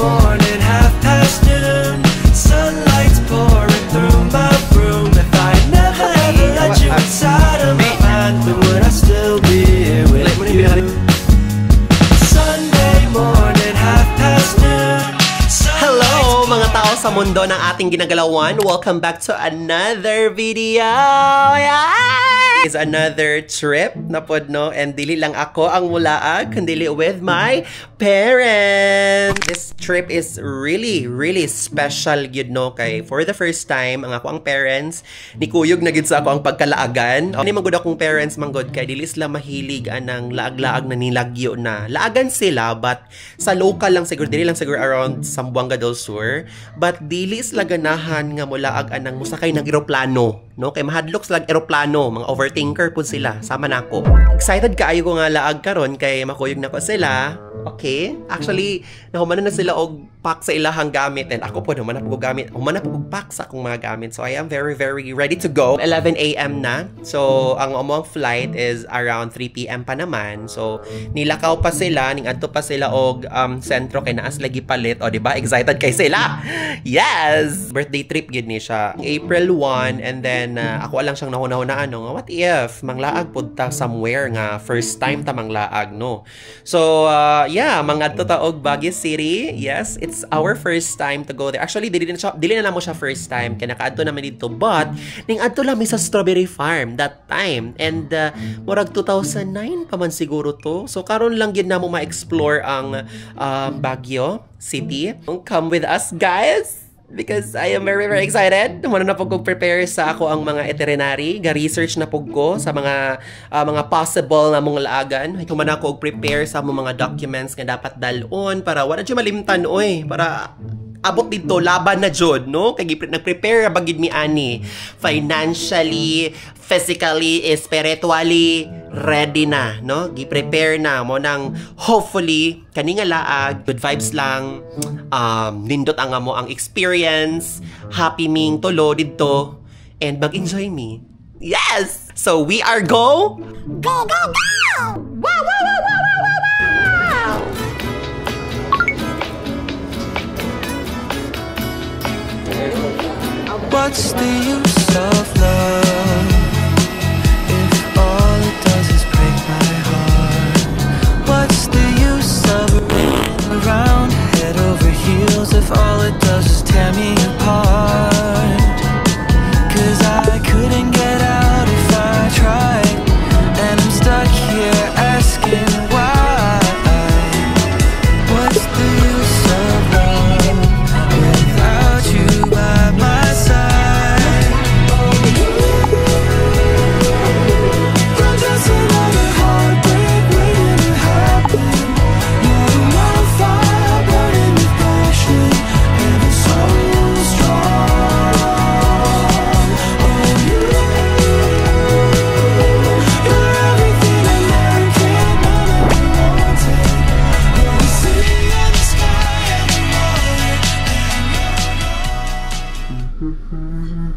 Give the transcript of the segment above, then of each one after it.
Morning, half past noon. Sunlight's pouring through my room. If I had never ever let you inside of my mind, then would I still be here with you? Sunday morning, half past noon. Hello mga tao sa mundo ng ating ginagalawan. Welcome back to another video. Yeah! Is another trip na pod, no, and dili lang ako ang mulaag kundi with my parents. This trip is really really special gyud, no, kay for the first time ang ako ang parents nikuyog na gid sa ako ang pagkalaagan. Ani man gud akong parents man gud kay dili sila mahilig anang laag-laag na nilagyo na. Laagan sila but sa local lang siguro, dili lang siguro around Zamboanga del Sur, but dili sila ganahan nga mulaag anang musakay ng eroplano, no, kay mahadlok sila eroplano, mga overthinker pud sila sama nako. Excited kaayo ko nga laag karon kay makuyog nako sila. Okay? Actually, nahuman na sila og pack sa ilahang gamit and ako po human na po gamit, human na po og pack sa akong mga gamit. So I am very very ready to go. 11 a.m. na. So ang among flight is around 3 p.m. pa naman. So nilakaw pa sila, ning adto pa sila og sentro kay naas lagi palit. O di ba? Excited kay sila. Yes! Birthday trip gyud ni siya. April 1 and then ako lang siyang nahuna-hunaan, no, nga, what if manglaag pud ta somewhere nga first time ta manglaag, no. So yeah, mangadto ta og Baguio City. Yes, it's our first time to go there. Actually, dili na namo siya first time kay nakaadto naman dito, but ning adto lang mi sa strawberry farm that time and murag 2009 pa man siguro to. So karon lang gyud namo ma-explore ang Baguio City. Come with us, guys, because I am very very excited. Muna na po kong prepare sa ako ang mga itinerary, ga-research na pug ko sa mga mga possible na mong laagan. Human ako og prepare sa among mga documents nga dapat dalon para wala jud malimtan oy, para abot dito laban na jud, no, kay nag-prepare ba gid mi ani, financially, physically, spiritually ready na, no, gi-prepare na mo nang hopefully kani nga laag good vibes lang, nindot ang amo ang experience, happy ming tulo didto and mag-enjoy me. Yes, so we are go Go, go, go! Wow, wow, wow, wow, wow, wow, wow! What's the use of love if all it does is break my heart? What's the use of running around head over heels if all it does is tear me apart? 'Cause I couldn't get out if I tried, and I'm stuck here asking why. What's the use of love without you by my side? You're just another heartbreak waiting to happen. You're a wildfire burning with passion, ever so strong. Oh, you, you're everything a man can ever wanted. You're the city in the sky and the water, and you're gone.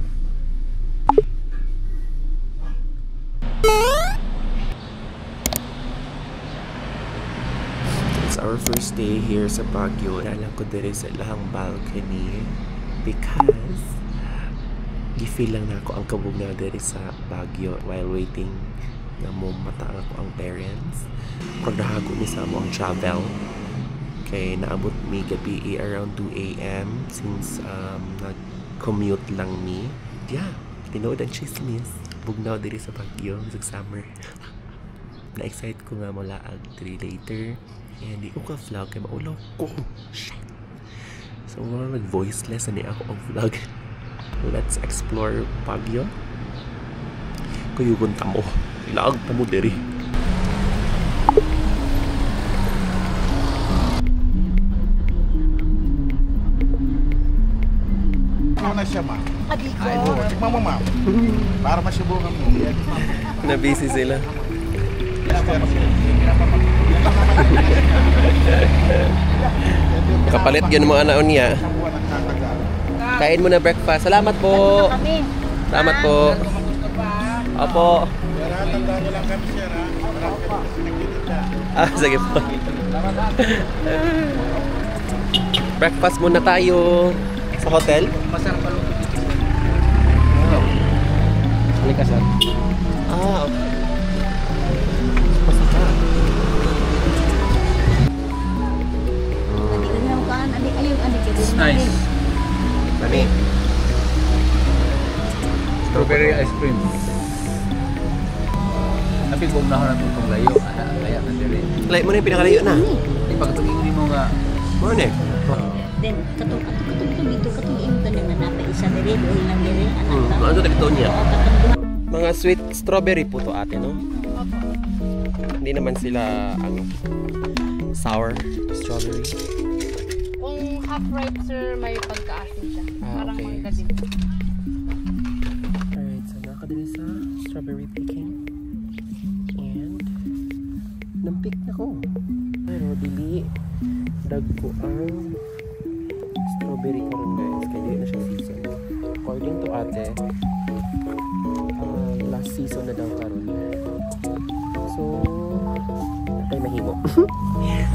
It's our first day here sa Baguio. Alam ko diri sa ilahang balcony because gi-feel lang na ako ang kabog na diri sa Baguio while waiting na mo mata ako ang parents. Murag nahago ni sa amo ang travel. Kay naabot mi gabi around 2 a.m. since nag-commute lang mi. Yeah, tinuod ang chismis. Bugnaw diri sa Baguio sa summer. Na-excite ko nga molaag diri later. And di ko ka-vlog kay maulaw ko. Shit. So, mga nag-voiceless na ni ako ang vlog. Let's explore Baguio. Kuyugon ta mo. Ilaag ta mo diri. Ano na siya, ma'am? Ay, oo. Tikman mo, ma'am. Para masubukan mo. Na-busy sila. Kapalit yun mga anaon niya. Kain mo na breakfast. Salamat po. Salamat po. Opo. Ah, sige po. Breakfast muna tayo sa hotel. Masarap pa luto dito. Wow. Halika, sir. Ah, okay. Masarap. It's nice. Lami. Strawberry ice cream. Tapi kung nahon na itong layo, ana, kaya na diri. Like mo na yung pinakalayo na. Ipagtugin mo nga. Mo na eh. Then katong katong katong katong dito katong imong tanan nga napa isa diri doon lang diri anak ta. Ano dito niya? Oo, katong duha. Mga sweet strawberry po to, ate, no? Hindi naman sila, ano, sour strawberry. Kung half ripe, sir, may pagkaasin siya. Ah, Parang okay. mangga din. Alright, so nakadali sa strawberry picking. And, nampick na ko. Pero dili, dagko ang strawberry karon, guys. Kaya dili na siya season. According to ate, last season na daw karon. So, kay mahimo.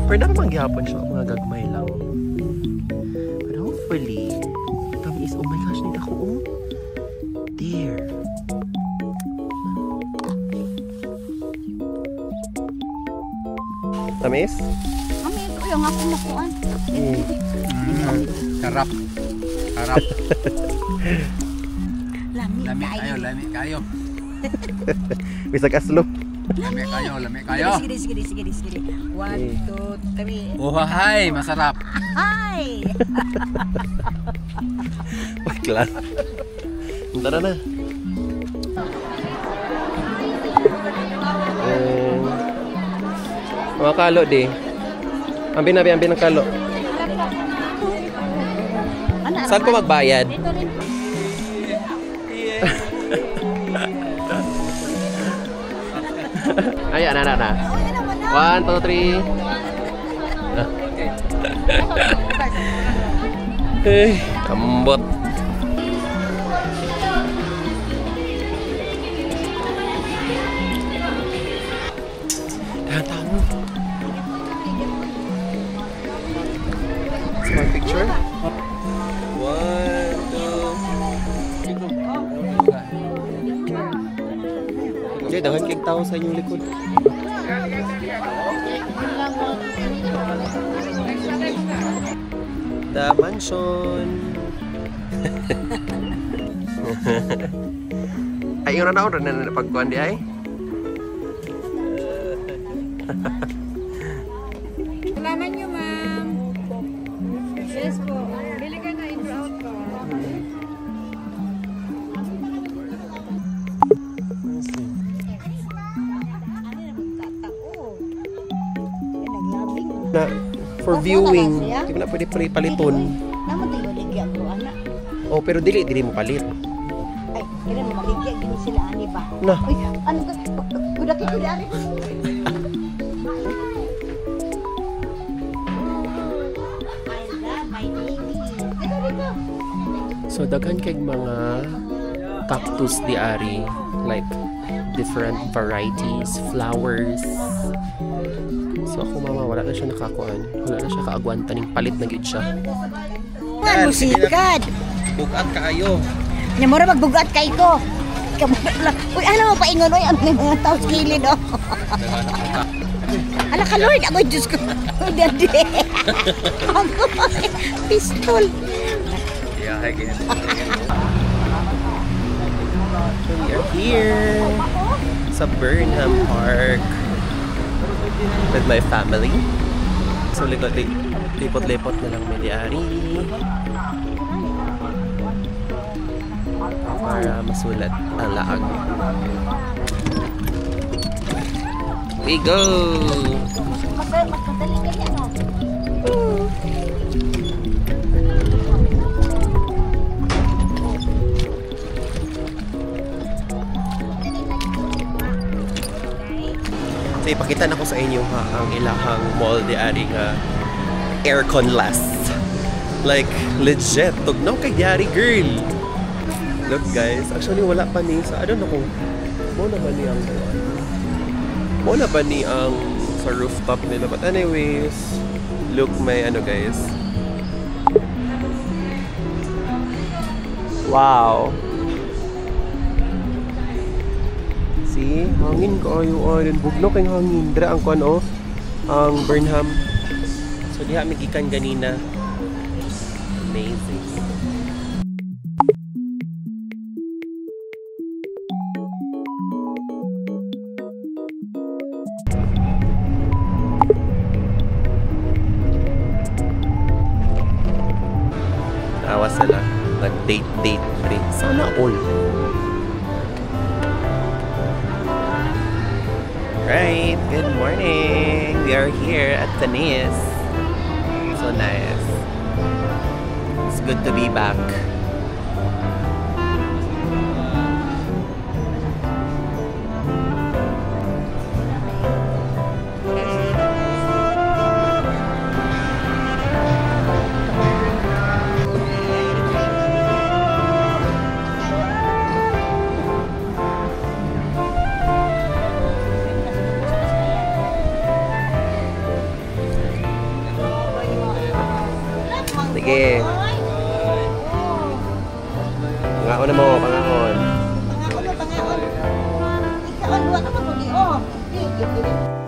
Pero naman gihapon siya, mga gagmay lang. But hopefully, tamis. Oh my gosh, nita ko, oh. There. Tamis? Ami ito yung ako makuan. Sarap. Sarap. Lami Lami kaayo. kayo, lami kayo. Bisag aslo. Lami kayo, lami kayo. Sige, sige, sige, sige. One, two, three. Oh, hi, masarap. Hi! Wait lang. Tara na. Eh, mga kalo di. Ambi na, ambi ng kalo. Ano, Saan ko magbayad? Dito rin. Ay, ana, ana, ana. One, two, three. Eh, ambot. Dahan. It's my picture. One, two. Hindi, daghan kay tao sa inyong likod. The mansion. Ay, yung na na na pagkuan di ay. Salamat niyo, ma'am. Yes po. Bili ka na in out ko. Ano na magtatao? Ay, naglabing. Na for viewing, di mo na pwede paliton. Naman tayo maligya ko, anak. Oh, pero dili dili mo palit. Ay, kailan mo maligya gini sila ani ba? Na. Uy, ano ka? Kudaki ko ari. I love my baby. Dito, dito. So daghan kay mga cactus di ari, like different varieties, flowers. So ako mama, wala na siya nakakuan. Wala na siya kaagwanta ning palit na gyud siya. Ano musikad? Bugat kaayo. Nya mura magbugat kay ko. Kamura lang. Uy, ano mo paingon oy ang mga tao sa kilid oh. Ala ka Lord, ako Diyos ko. Uy, daddy. Ako, pistol. Yeah, hi, ganyan. So we are here sa Burnham Park with my family. So likot lipot-lipot na lang may di-ari para masulat ang laag. We go! Magkadali kaya no. So ipakita na ko sa inyo ha ang ilahang mall di ari nga aircon-less. Like legit, tugnaw kay di girl. Look guys, actually wala pa ni sa, I don't know kung mo na ba ni ang sa rooftop nila. But anyways, look, may ano guys. Wow. See, hangin kaayo ay bugno kay hangin. Dira ang kuan oh, ang Burnham. So diha mi gikan ganina. Amazing. Tawa sila. Nag-date-date rin. Sana all. Right, good morning. We are here at Tanis. So nice. It's good to be back. Sige. Pangaon na mo, pangaon. Pangaon mo, pangaon. Ikaon, duwa ka pa oh. Di, di, di.